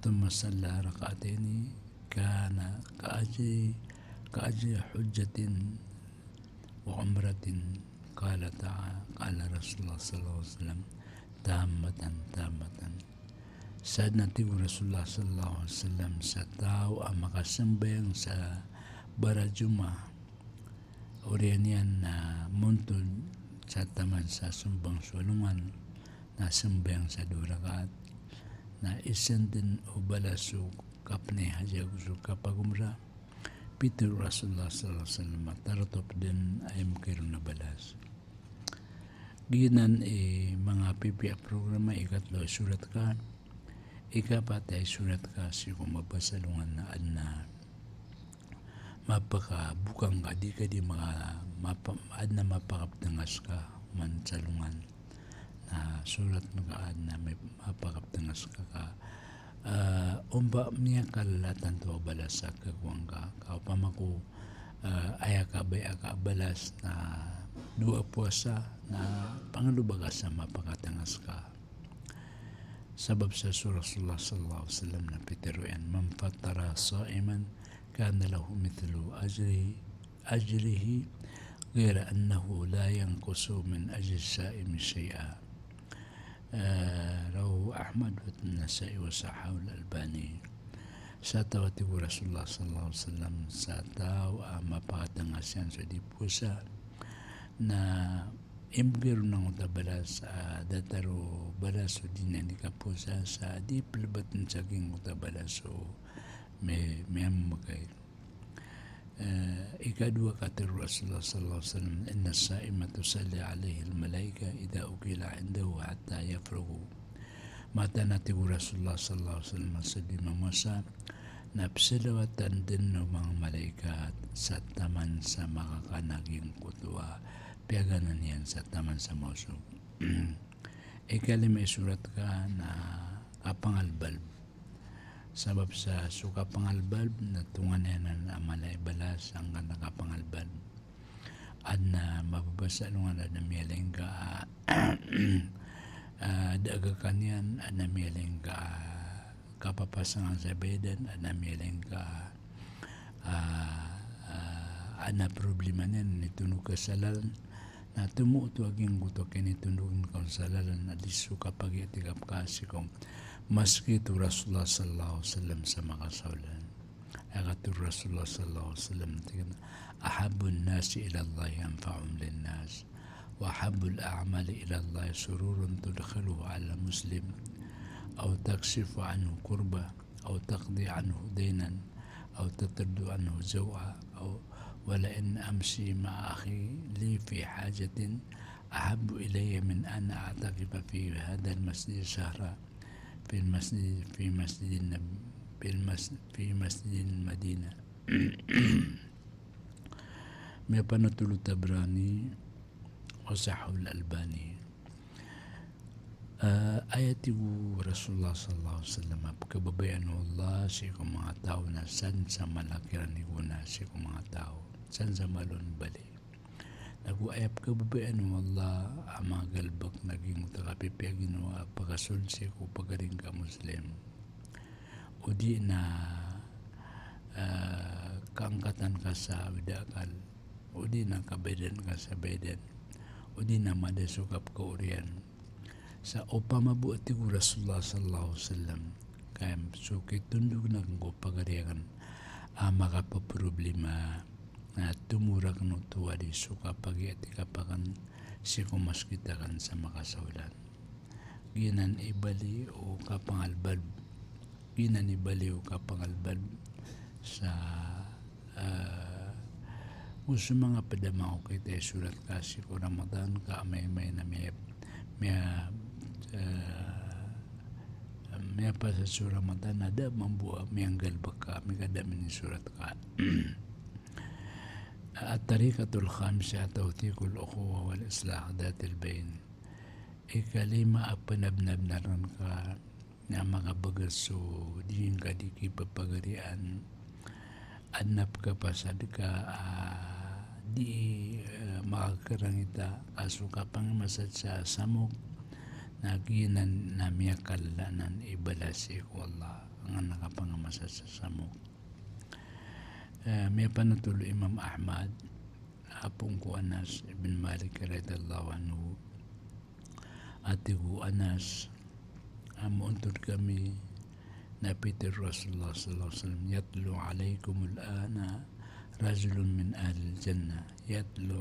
thumma salla rak'ataini, kana ka ajri, ka ajri hajjatin wa umratin." Qala ta'a-, qala Rasulullah sallallahu alaihi wasallam, "Tammatan, tammatan." Sadn a tig o Rasulullah sallallahu alaihi wasallam, sa taw a makasambayang sa barajumaah, oriyan iyan na montod sa taman sa sombang so alongan, na sambayang sa dowa rakaat, na isa den o balas so kapnay hajj ago so kapagomra. Pitharo o Rasulullah sallallahu alaihi wasallam a tarotop den a imgay ron a balas. Giyanan i manga pipiya a programa. Ikatlo a isorat ka, ikapat a isorat ka sii ko mabasa alongan na adn a mapakabokang ka, di ka di maka-, mapa-, adn a mapakapdangas ka man sa alongan. Na sorat ngka adn a mapakapdangas ka ka, ah, omba miyakal a tanto a balas a kagowaan ka, ka opama ko, ah, aya kabaya ka a balas na dowa powasa, na pangaloba ka sa mapakadangas ka. Sabap sa so Rasulullah sallallahu alaihi wasallam na pitharo iyan, "Man fattara sa'iman kana lahu mithlu ajri, ajrihi, ghaira annahu la yanqusu min ajri saimi shay'a." Ah, rawahu Ahmad wa Nasa'i wa sahhahul Albani. Sa taw, a tig o Rasulullah sallallahu alaihi wasallam, sa taw a mapakadangas iyan so di powasa, na imgay ron angkoto a balas a datar o balas o di niyan di kapowasa sa di pelebat sa giyangkoto a balas o mi-, miyamegay. Eh, ikadowa, katharo o Rasulullah sallallahu alaihi wasallam, "Inna as-sa'ima tusalli alaihil malaika idha ukila indahu hatta yafrugu." Mataan a tig o Rasulullah sallallahu alaihi wasallam, a so di mamowasa na pesalawatan den o manga malaikat sa taman sa makakan a giyangkoto a piyaganan iyan sa taman sa maosog. Ikalima a isorat ka na kapangalbalb. Sabap sa so kapangalbalb na tonganay anan a mala i balas angkanan a kapangalbalb. Adn a mababasa alongan, adn a miyalingka a, ah, da a gakan iyan, adn a miyalingka a kapapasangan sa bayadan, adn a miyalingka a, ah, ah, adn a problema niyan, initondog ka sa lalan, na tomo oto a giyangkoto a kinitondog ngka on sa lalan a di so kapagi'tikaf ka sii ko masgit o Rasulullah sallallahu alaihi wasallam sa makasaolan. Aya katharo o Rasulullah sallallahu alaihi wasallam, tig iyan a, "Ahabbun nasi ilallahi anfa'uhum linnas, wa ahabbul a'mali ilallahi sururun tudkhiluhu ala muslim, aw takshifu anhu kurba, aw taqdi anhu daynan, aw tatruddu anhu jaw'a, aw, wala an amshi ma'a akhi li fi hajatin ahabbu ilayya min an a'takifa fi hadhal masjid shahra, fil masjid, fi masjidin nab-, fil mas-, fi masjidil Madinah." Miyapanotol o Tabrani, wa sahhahul Albani. Ah, aya tig o Rasulullah sallallahu alaihi wasallam a pkhababayaan o Allah sii ko manga taw na san sa mala kiran i gona sii ko manga taw, san sa malo i bali. Nago aya pkhababayaan o Allah a manga galbk na giyangkoto a kapipiya a ginawa a pakasold sii ko pagari ngka a Muslim. O di na, ah, kaangkatan ka sa awid a akal, o di na kabayadan ka sa bayadan, o di na mada so kapkaoriyan. Sa opama bo, a tig o Rasulullah sallallahu alaihi wasallam, ka aya so kitondog akn ko pagari akn a makapaproblema, na tomo rakn oto a di so kapagi'tikaf akn sii ko masgit akn sa makasaolan. Giyanan i bali o kapangalbalb. Giyanan i bali o kapangalbalb. Sa, ah, go so manga pd a manga okit a isorat ka sii ko Ramadan ka amay-amay na miya, miya, ah, miyapasad so Ramadan na da mambo a miyanggalbk ka, amay ka da minisorat ka. At-tariqatul khamisah, tawthiqul ukhuwah wal islah dhatil bayn. Ikalima a pnabnabnarn ka na makabagas so dii ngka di kipapagarian, adn a pkapasad ka, ah, di, eh, makakarangita, ka so kapangmasad sa samok na giyanan na miyakala anan i balas sii ko Allah, angkanan a kapangmasad sa samok. Eh, miyapanotol o Imam Ahmad, a phoon ko Anas ibn Malik radhiyallahu anhu. A tig o Anas a moontod kami na pitharo o Rasulullah sallallahu alaihi wasallam, "Yatlu alaikumul ana rajulun min ahlil jannah. Yatlu,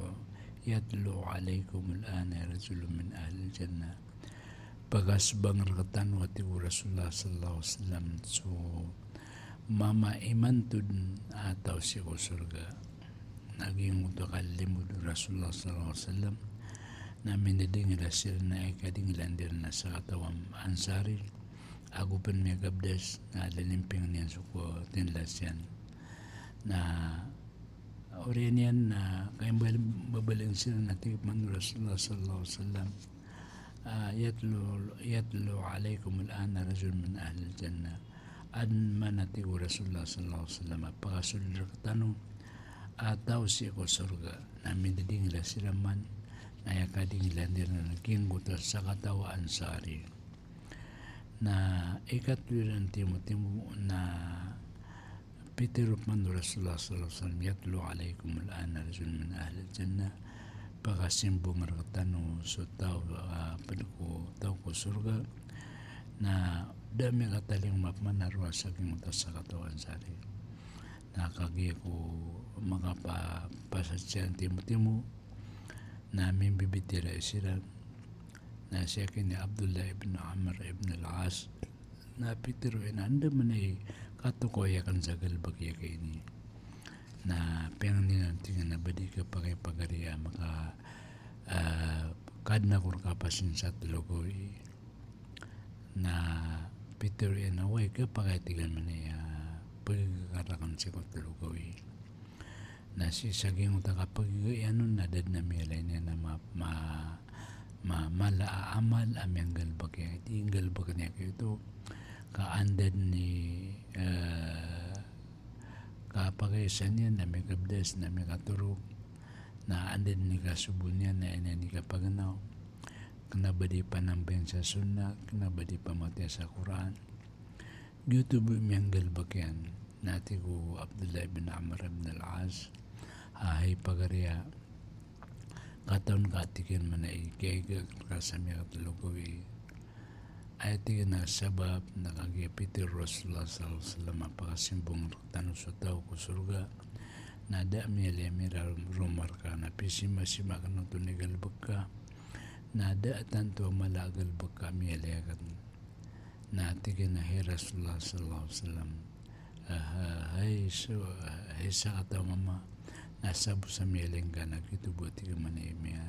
yatlu alaikumul ana rajulun min ahlil jannah." Pagasombang rktano, a tig o Rasulullah sallallahu alaihi wasallam, so mama a imantod a taw sii ko sorga. Na giyangkoto a kalimod o Rasulullah sallallahu alaihi wasallam na minidingila siran a aya kadingilaan iran na sakataw a Ansari, ago pn miyakabdas na lilimping iyan so kotinlas iyan. Na oriyan iyan na kaimbabal-, babaloy siran na tig man o Rasulullah sallallahu alaihi wasallam, ah, "Yatlu, yatlu alaikumul ana rajulun min ahlil jannah." Adn man, a tig o Rasulullah sallallahu alaihi wasallam, a pakasold rktano a taw sii ko sorga, na minidingila siran man na aya kadingilaan iran na giyangkoto a sakataw a Ansari. Na ikatlo iran timotimo na pitharo pman o Rasulullah sallallahu alaihi wasallam, "Yatlu alaikumul ana rajulun min ahlil jannah." Pagasimbong rktano so taw, ah, pd ko taw ko sorga. Na da miyakatalingoma pman a roo sa giyangkoto a sakataw a Ansari. Na kagiya ko makapapasad siran timotimo, na mimbibitiyarai siran. Na si aken i Abdullah ibn Amr ibn al-As, na pitharo iyan a anda man i katokawi akn sa galbk i aki ini. Na piyangni iyan, tig iyan, a ba di ka pakipagari a maka, ah, Kadnan ko rka pasin sa tlo gawii. Na pitharo iyan a oway, khapakay, tig iyan, man aya pagari akn sii ko tlo gawii. Na sii sa giyangkoto a kapagari iyan on na da dn a miyalay niyan a ma, ma, ma, mala a amal a miyanggalbk iyan, di nggalbkn iyan giyoto. Ka anda dn i, eh, kapagari san iyan na miyakabdas, na miyakatorog, na anda dn i kasobo niyan na aya niyan i kapagnaw. Kna ba di panambayang sa sunnah, kna ba di pamatiya sa Qur'an. Giyoto bo i miyanggalbk iyan. Na tig o Abdullah ibn Amr ibn al-As a hay pagari a, katawan ka, tig iyan, man aya i kiyaiga akn rka sa miyakatlo gawii. Aya, tig iyan, a sabap na kagiya pitharo o Rasulullah sallallahu alaihi wasallam a pagasimbong rktano so taw ko sorga na da a miyalay a miyararoma rka, na pisimasima akn oto i galbk ka, na da a tanto a mala a galbk ka a miyalay akn. Na tig iyan a hay Rasulullah sallallahu alaihi wasallam, ah, hay so, hay sakataw a mama, na sabap sa miyalay ngka na giyoto bo, tig iyan, man aya i miya,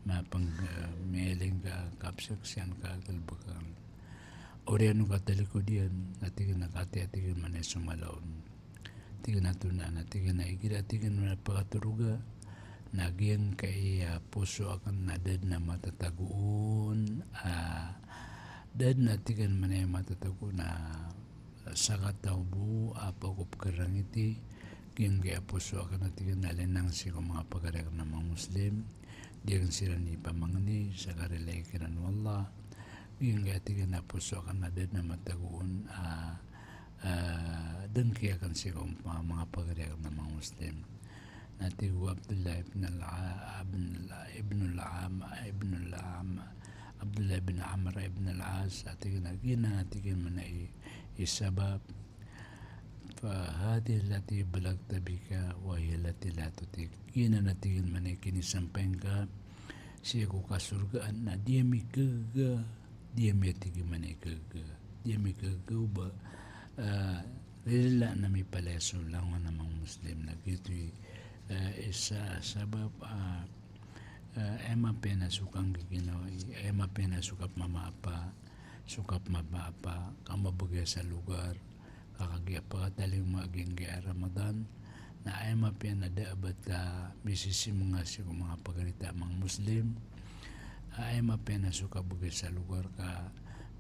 mapang, ah, miyalay ngka a kapsaksian ka a galbk akn. Oriyan o katalikod iyan, na tig iyan a katii, tig iyan, man aya so mala on. Tig iyan a tonaa, na tig iyan a igira, tig iyan, a pakatoroga, na giyangkai a poso akn na da dn a matatago on, ah, da dn a, tig iyan, man aya matatago on a sakataw bo a pagopkerangiti, giyangkai a poso akn, a tig iyan, a linang sii ko manga pagari akn a manga Muslim, di akn siran ipamangni sa karilai kiran o Allah, giyangkai, tig iyan, a poso akn na da dn a matatago on a, ah, dngki akn sii ko manga, manga pagari akn a manga Muslim. Na tig o Abdullah ibn al-A-, ibn al-, ibn al-Am-, ibn al-Am-, Abdullah ibn Amr ibn al-As, a tig iyan a giyanan, a tig iyan, man aya i, i sabap. Fa hadhihi allati balagta biha wa hiya allati la tutiq. Giyanan, a tig iyan, man aya i kinisampay ngka sii ko kasorgaan na di ami khagaga, di ami, a tig iyan, man aya khagaga, di ami khagaga o ba, ah, Rila na mipalaya so langon a manga Muslim na giyoto i, eh, isa a sabap a, eh, aya mapiya na so kanggiginawai, aya mapiya na so kapmamaapa, so kapmamaapa, ka mabagay sa lugar, ka kagiya pakatalingoma a giyangkaya Ramadan, na aya mapiya na da a ba ta misisimenga sii ko manga pagari ta a manga Muslim, aya mapiya na so kabagay sa lugar ka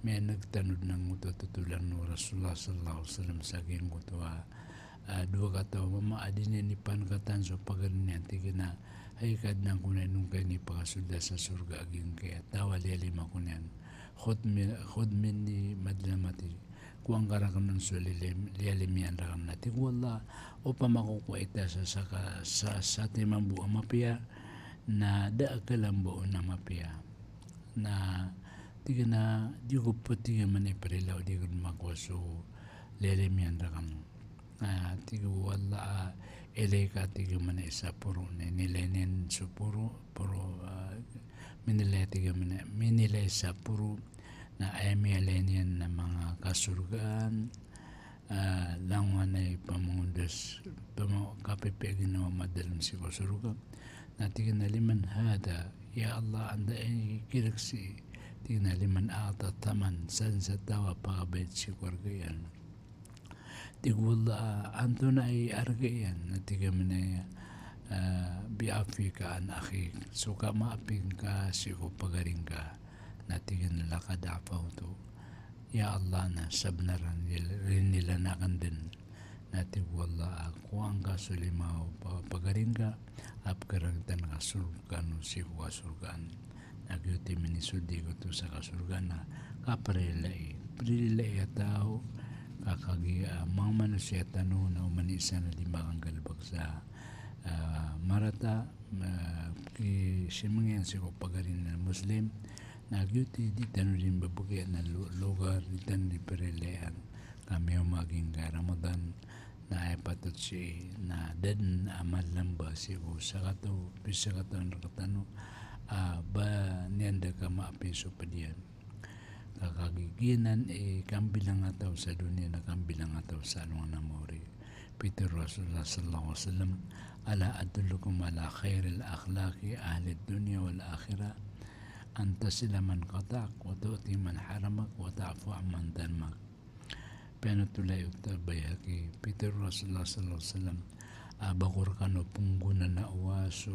miyaneg tano dn angkoto a totolan o Rasulullah sallallahu alaihi wasallam sa giyangkoto a, ah, dowa kataw a mama a di niyan ipanekatan so pagari niyan, tig iyan a, hay Kadnan ko, na ino ngka inipakasold sa sorga a giyangkaya taw a liyalima ko niyan. Khudh mi-, khudh minni madlamati. Kowaan ka raken on so lilim, liyalim iyan raken. Na tig o Allah, opama ko kowa i ta sa saka, sa, satiman bo a mapiya, na da a kalambaw on a mapiya. Na tig iyan a, di ko pn, tig iyan mambo, iparila o di ko makowa so liyalim iyan raken. Ah, tig o Allah, ah, ilay ka, tig iyan mambo, i saporo, na inilay niyan so poro, poro, ah, minilay, tig iyan mambo, minilay sa poro, na aya miyalay niyan na manga kasorgaan, ah, langon a ipamangondas, pama-, kapipiya ginawa madalem sii ko sorga. Na tig iyan a liman hadha, ya Allah, anda i kirak sii, tig iyan a liman a'ta thaman, sa dn sa taw a pakabayad sii ko arga iyan. Tig o Allah, antonaa i arga iyan? Na tig iyan mambo, ah, bi afwika an akhik, so kamaapi ngka sii ko pagari ngka. Na tig iyan a laqad afawtu. Ya Allah, na sabnar a rinilaan aken dn. Na tig o Allah a kowaan ka so lima o pa-, pagari ngka, a pkarangitan ka so kano sii ko kasorgaan. Na giyoto i minisold iyan oto sa kasorgaan na kaprelai. Prelai a taw, ka kagiya, ah, manga manosiya tano na oman i isa na di makanggalebek sa, ah, marata, ah, kisimeng iyan sii ko pagari niyan a Muslim. Na giyoto i di tano di mbabagay a lo-, logar, di tano di prelaian. Ka miyaoma a giyangkaya Ramadan, na aya patot sii na da dn a malamba sii ko sakataw, pisakataw rektano, ah, ba niyan da kamaapi so pd iyan. Ka kagiya giyanan i kambilangataw sa doniya na kambilangataw sa alongan a maori. Pitharo o Rasulullah sallallahu alaihi wasallam, ala adullukum ala khairil akhlaqi ahlid dunya wal akhirah, an tasila man qata'ak, wa tu'ti man haramak, wa ta'fu amman dhalmak. Piyanothol o Bayhaqi, pitharo o Rasulullah sallallahu alaihi wasallam, a ba ko rekano pnggonanao a so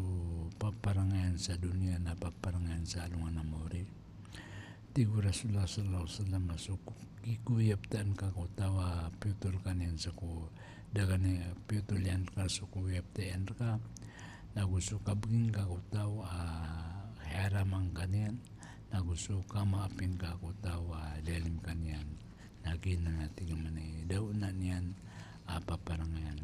paparangayan sa doniya na paparangayan sa alongan a maori. Tig o Rasulullah sallallahu alaihi wasallam a so ko-, kikowiyaptaan ka ko taw a piyothol ka niyan sa ko, da ka niyan piyothol iyan reka so kowiyapta iyan reka, nago so kabgi ngka ko taw a hiyaraman ka niyan, nago so kamaapi ngka ko taw a liyalim ka niyan. Na giyanan a tig iyan mambo i da onan iyan a paparangayan.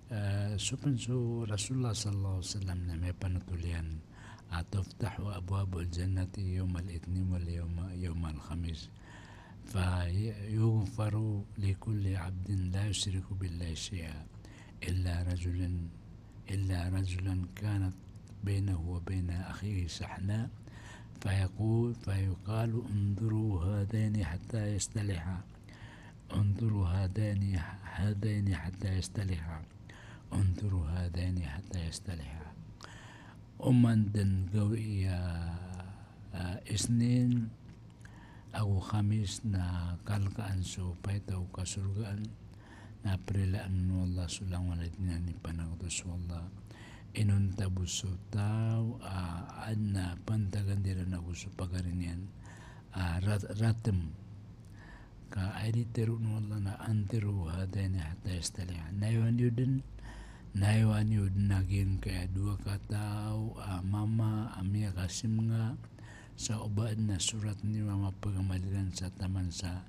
Eh, so pn so Rasulullah sallallahu alaihi wasallam na miyapanothol iyan a tuftahu abwabul jannati yawmal ithnain wal yawma, yawmal khamis. Fa yughfaru li kulli abdin la yushriku billahi shay'a illa rajulan إلا رجلا كانت بينه وبين أخيه شحناء، فيقول، فيقال: انظروا هذين حتى يصطلحا، انظروا هذين، هذين حتى يصطلحا، انظروا هذين حتى يصطلحا. Oman dn gawii a, a, Isnin ago Khamis na kalkaan so paitaw o kasorgaan, na prilaan o Allah so langon a di niyan ipanagotos o Allah. Inonta bo so taw a adn a pantagan iran ago so pagari niyan a rat-, ratem. Ka aya di tharoon o Allah na antiru hadaini hatta yastaliha. Nayawa niyo dn, nayawa niyo dn a giyangkaya dowa kataw a mama a miyakasimenga sa oba adn a sorat niyo a mapagamal iran sa taman sa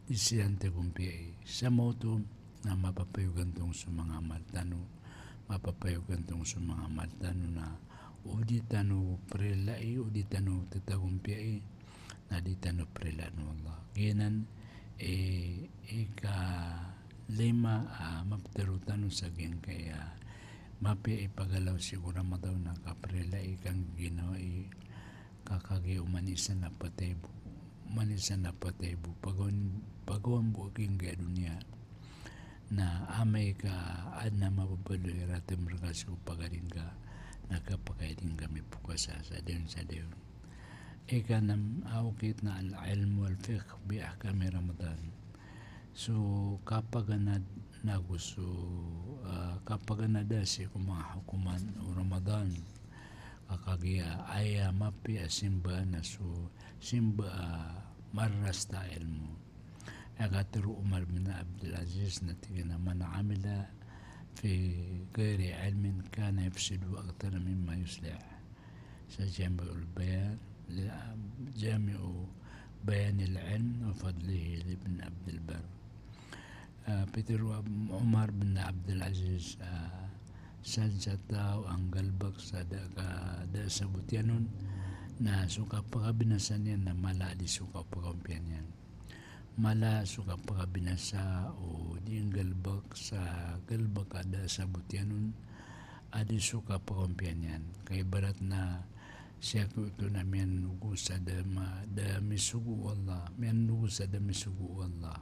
di siran tagompiyai. Sa maoto na mapapayogan tong so manga amal tano, mapapayogan tong so manga amal tano na o di tano prilai, o di tano tatagompiyai, na di tano prilaan o Allah. Giyanan i, ikalima a maptharo tano sa giyangkaya mapiya i pagalaw sii ko Ramadan na kaprilai, kanggiginawai, ka kagiya oman i isa na patay bo, oman i isa na patay bo, pagawan, pagawan bo a giyangkaya doniya. Na amay ka adn a mababaloy a ratm rka sii ko pagari ngka, na kapakailay ngka mipokas sa dayon sa dayon. Ika nam a okit na al-ilm wal fiqh bi ahkami Ramadan. So kapaganad nago so, ah, kapaganad sii ko manga hokoman o Ramadan. Ka kagiya aya mapiya a simba na so simba a marasta a ilmo. Aya katharo o Umar bin Abdul Aziz na tig iyan a, "Man amila fi ghairi ilmin kana yufsidu akthara mimma yuslih." Sa Jami'ul Bayan, li-, Jami'u Bayanil Ilm wa Fadlihi li Ibn Abdul Barr. Ah, pitharo o Umar bin Abdul Aziz, ah, san sa taw a nggalbk sa da ka da sabot iyan on, na so kapakabinasa niyan na mala a di so kapakaompiya niyan. Mala so kapakabinasa o di nggalbk sa galbk a da sabot iyan on a di so kapakaompiya niyan. Kaibarat na sii ko oto na miyanogo sa da ma-, da misogo o Allah, miyanogo sa da misogo o Allah.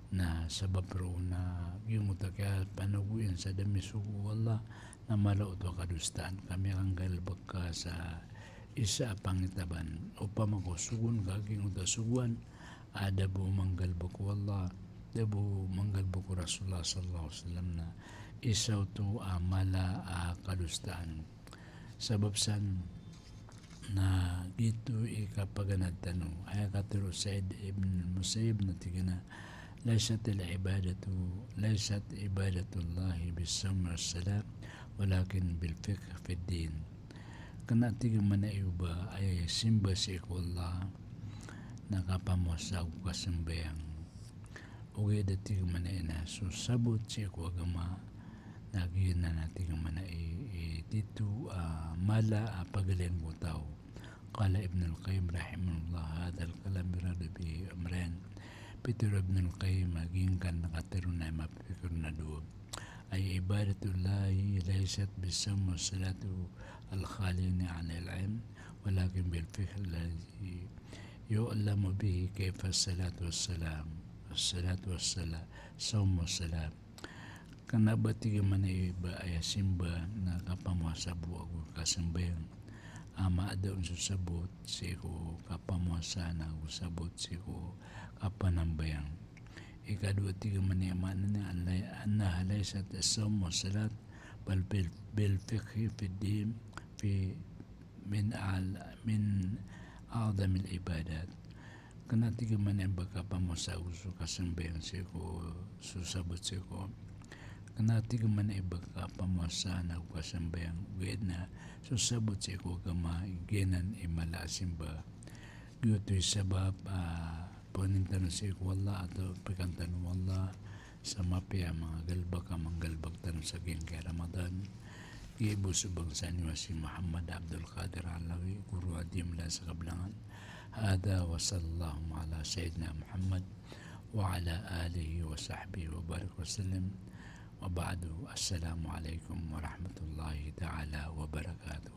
Na sabap roo na giyangkoto a kiyapanogo iyan sa da misogo o Allah, na mala oto a kadosaan ka miyakanggalbk ka sa isa a pangitaban. Opama ko sogoon ka giyangkoto a sogoan a da bo manggalbk o Allah, da bo manggalbk o Rasulullah sallallahu alaihi wasallam, na isa oto a mala a kadosaan. Sabap san na giyoto i kapaganad tano. Aya katharo o Sa'id ibn Musayyib na tig iyan a, "Laysat al-ibadatu, laysat ibadatullahi bis-sawmi was-salah, walakin bil-fiqh fid-din." Kna a tig iyan a maana i ba aya simba sii ko Allah na kapamowasa ago kasambayang. Ogaid a tig iyan a maana i na so sabot sii ko agama na giyanan a tig iyan a maana i, i tito a mala a pagalayn ko taw. Qala Ibn al-Qayyim rahimahullah, "Hadha al-kalam yuradu bihi amran." Pitharo o Ibn al-Qayyim a giyangkanan a katharo na mapipikir on a dowa. Ay ibadatullahi laysat bis-sawmi was-salati al-khaliyani anil ilm, walakin bil-fiqh alladhi yu'lamu bihi kayfa as-salatu was-salam, as-salatu was-sala-, sawm was-salam. Kna a ba tig iyan a maana i ba aya simba na kapamowasa bo ago kasambayang a maada on so sabot sii ko kapamowasa na ago sabot sii ko kapanambayang. Ikadowa tig iyan a maana niyan, annaha laysat as-sawm was-salat, bal bil, bil-fiqhi fid-din, fi, min al-, min a'zamil ibadat. Kna a tig iyan a maana i ba kapamowasa ago so kasambayang sii ko, so sabot sii ko. Kna a tig iyan a maana i ba kapamowasa na ago kasambayang, ogaid na so sabot sii ko agama, giyanan i mala a simba. Giyoto i sabap a pangnin tano sii ko Allah, a taw a pikan tano o Allah sa mapiya a manga galbk a manggalbk tano sa giyangkai a Ramadan. Giya bo so bangsa niyo a si Muhammad Abdul Qadir Alawi, goro a di mala sa kablangan. Hadha wa sallallahu ala sayyidina Muhammad wa ala alihi wa sahbihi wa barik wa sallim. Wa ba'du, assalamu alaikum warahmatullahi ta'ala wabarakatuh.